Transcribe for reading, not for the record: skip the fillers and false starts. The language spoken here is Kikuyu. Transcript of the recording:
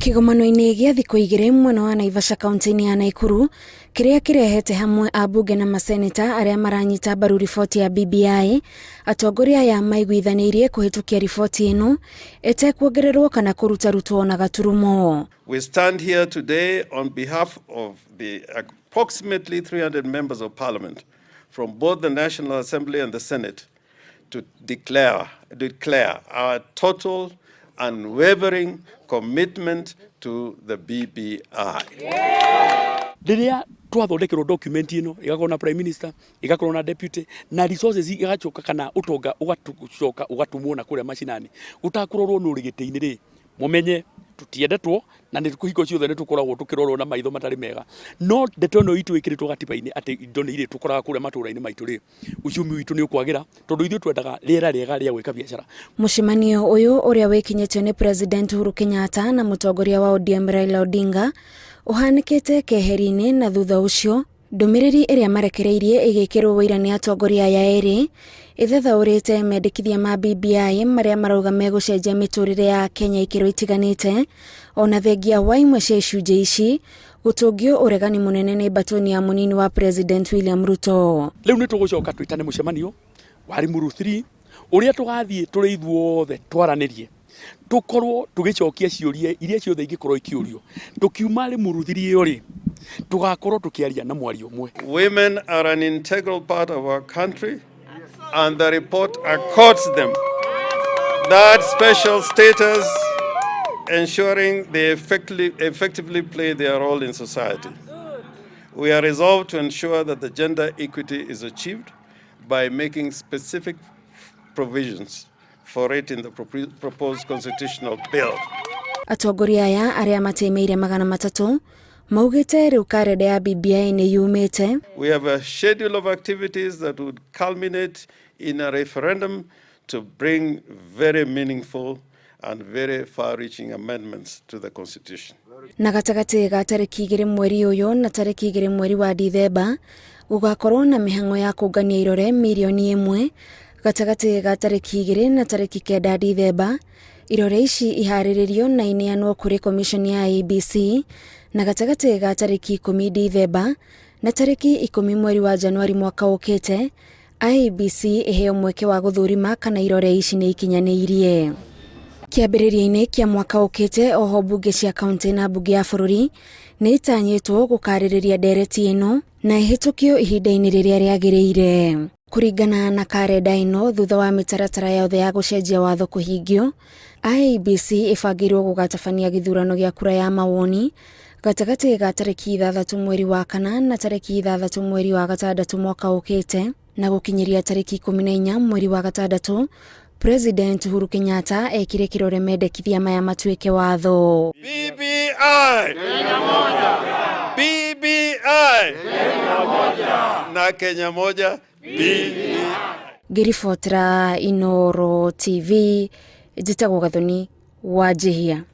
Kĩgomano-inĩ gĩa thikũ igĩrĩ mwena wa Naivasha kaunti-inĩ ya Naikuru kĩrĩa kĩrehete hamwe ambunge na maseneta arĩa maranyita mbaru riboti ya BBI, atongoria aya maiguithanĩirie kũhĩtũkia riboti ĩno ĩtekuongererwo kana kũrutarutwo na gaturumo. We stand here today on behalf of the approximately 300 members of parliament from both the National Assembly and the Senate to declare our total unwavering commitment to the BBI. Rĩrĩa twathondekerwo document ĩno, ĩgakorwo na prime minister, ĩgakorwo na deputy na resources igacoka kana ũtonga ũgacoka ũgatũmwo na kũrĩa macinani gũtakũrorwo nũ ũrĩ gĩtĩ-inĩ rĩ, mũmenye tũtiendetwo na nĩ hingo ciothe nĩ tũkoragwo tũkĩrorwo na maitho matarĩ mega. No ndeto ĩno itũ ĩkĩrĩtwo gatiba-inĩ atĩ indo nĩ irĩ tũkoraga kũrĩa matũra-inĩ maitũ rĩ, uchumi witũ nĩ ũkwagĩra tondũ ithuĩ twendaga rĩera rĩega rĩa gwĩka biacara. Mũcemanio ũyũ ũrĩa wĩkinyĩtio nĩ President Uhuru Kenyatta na mũtongoria wa ODM Raila Odinga ũhanĩkĩte keheri-inĩ, na thutha ũcio ndũmĩrĩri ĩrĩa marekereirie ĩgĩkĩrwo ũira nĩ atongoria aya erĩ ĩthathaũrĩte mendekithia ma BBI marĩa marauga megũcenjia mĩtũrĩre ya Kenya ikĩro itiganĩte, ona thengia wa imwe cia icunjĩ ici gũtũngio ũregani mũnene nĩ mbatoni ya mũnini wa President William Ruto. Rĩu nĩ tũgũcoka twĩtane mũcemanio wa Limuru 3 ũrĩa tũgathiĩ tũrĩ ithuothe twaranĩrie, tũkorwo tũgĩcokia ciũria iria ciothe ingĩkorwo ikĩũrio. Tũkiuma Limuru 3 ĩyo rĩ, tũgakorwo tũkĩaria na mwario ũmwe. Women are an integral part of our country and the report accords them that special status, ensuring they effectively play their role in society. We are resolved to ensure that the gender equity is achieved by making specific provisions for it in the proposed constitutional bill. Atongoria aya arĩa matĩmĩire 300 maugĩte rĩu karenda ya BBI nĩ yumĩte. We have a schedule of activities that would culminate in a referendum to bring very meaningful and very far-reaching amendments to the Constitution. Na gatagatĩ ga tarĩki 2 mweri ũyũ na tarĩki 2 mweri wa Dithemba gũgakorwo na mĩhang'o ya kũngania irore mirioni 1. Gatagatĩ ga tarĩki 2 na tarĩki 9 Dithemba irore ici iharĩrĩrio na ineanwo kũrĩ commission ya IEBC, na gatagatĩ ga tarĩki 10 Dithemba na tarĩki 10 mweri wa Januari mwaka ũkĩte IEBC ĩheo mweke wa gũthũrima kana irore ici nĩ ikinyanĩirie. Kĩambĩrĩria-inĩ kĩa mwaka ũkĩte oho mbunge cia kaunti na mbunge ya bũrũri nĩ itanyĩtwo gũkarĩrĩria ndereti ĩno na ĩhĩtũkio ihinda-inĩ rĩrĩa rĩagĩrĩire. Kũringana na karenda ĩno, thutha wa mĩtaratara yothe ya gũcenjia watho kũhingio, IEBC ĩbangĩirwo gũgatabania gĩthurano gĩa kura ya mawoni gatagatĩ ga tarĩki 6 mweri wa kana na tarĩki 6 mweri wa gatandatũ mwaka ũkĩte, na gũkinyĩria tarĩki 14 mweri wa gatandatũ President Uhuru Kenyatta ekire kĩrore mendekithia maya matuĩke watho. BBI! Kenya moja! BBI! Kenya moja! Na Kenya moja BBI! Ngĩribotera Inooro TV, njĩtagwo Gathoni wa Njihia.